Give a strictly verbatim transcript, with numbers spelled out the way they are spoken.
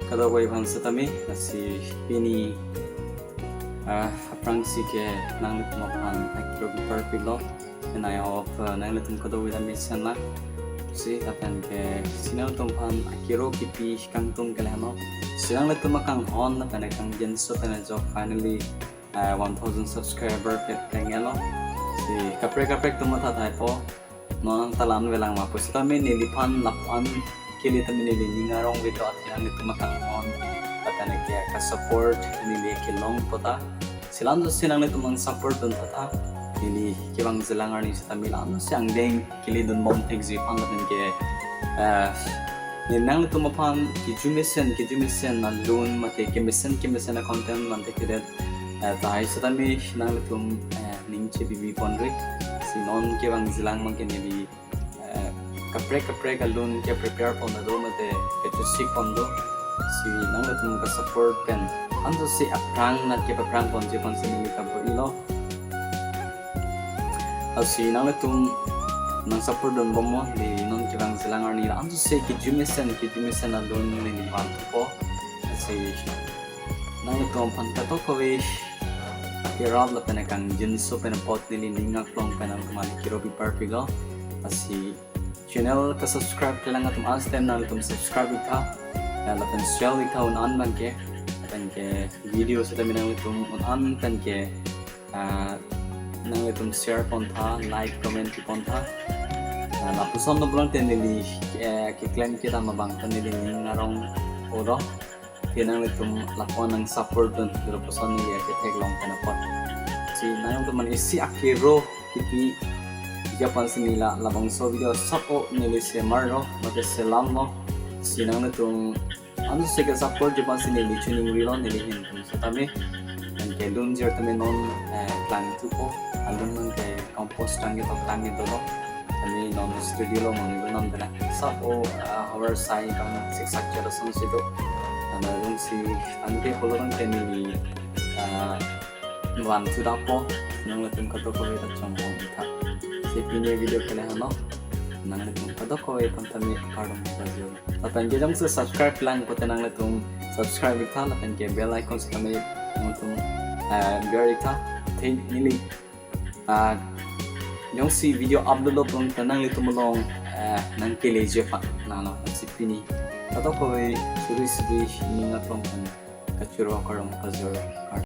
Kadokave aphan setame, lasi pini, ah, aphrangsi ke nanglitum aphan akiro keparpiklo. And I hope, uh, nanglitum kadokave ta mesen lang. Si lapen ke si nanglitum aphan akiro kipi kangtung ke lahenlo. Si nanglitum akanghon lapen kangjinso pen ajok finally, uh, one thousand subscriber ke tengelo. Si kaprek kaprek atum matha thaipo. Non ta la-an velang ma pu setame neliphan lapu-an kele tame neli ning arong vedo, athe nanglitum akanghon lapen ke ka-support neli kelong pota. Si la-an si nanglitum nang-support dun pota, neli kevang jilang arni setame la-an si angdeng kele dunbom thekji aphan lapen ke, eh, neli nanglitum aphan kejumesen kejumesen alun mate kemesen kemesen a-content mate kedet, eh, tahai setame nanglitum, eh, ning chebibi ponri. Si non kevang jilang abang ke neli, eh, kaprek kaprek alun ke-prepare pon do mate kechosik pon do. Si nanglitum ka-support pen anso si aphrang nat kepaprang ponji aphan si neli kabu-ilo. Lasi nanglitum nang-support dunbom mo, neli non kevang jilang arni la-an si kejumesen kejumesen alun neli vanthupo. Lasi nanglitum aphan kadokave kerap lapen kangjinso pen apot neli ning aklong pen nangtum aphan akiro keparpiklo. Lasi channel ka-subscribe kelang atum astem nanglitum subscribe iktha. Ya, lapen share iktha un-an abang ke. Lapen ke video setame nanglitum un-an pen ke, ah, nanglitum share pontha, like, comment pi pontha. Ah, lapuson lo pulang te neli, eh, keklem kedam abang ta neli ning arong odo. Te nanglitum lapu-an nang-support dun, lapuson neli ketheklong pen apot. Si nanglitum aphan isi akiro kipi aphan si neli la labangso video sap-o neli semarlo mate selamlo. Si nanglitum anso si ka-support aphan si neli chuning rilo neli ahin atum setame. Lapen ke alun jir tame non, eh, klangthupo, alun abang ke compost tang ketok tang kedolo. Kami non studio lo mami non dena. Sap-o, ah, havar sai kam siksak jero asonsi do. Nana jongsi tangte pulo tangte neli, ah, vanthu dapo, nanglitum kadokave ta chonghong iktha. Si pini video ke lahenlo, nanglitum kadokave aphan tame kardom pajir. Lapen ke jongsi subscribe lang pote nanglitum subscribe iktha, lapen ke bell icon setame nanglitum, ah, ber iktha. Thank neli, ah, jongsi video upload lo pulang ta nanglitum along, ah, nang keleji aphan nanglo si pini kadokave suri suri ning aklong pen kachoro kardom pajir.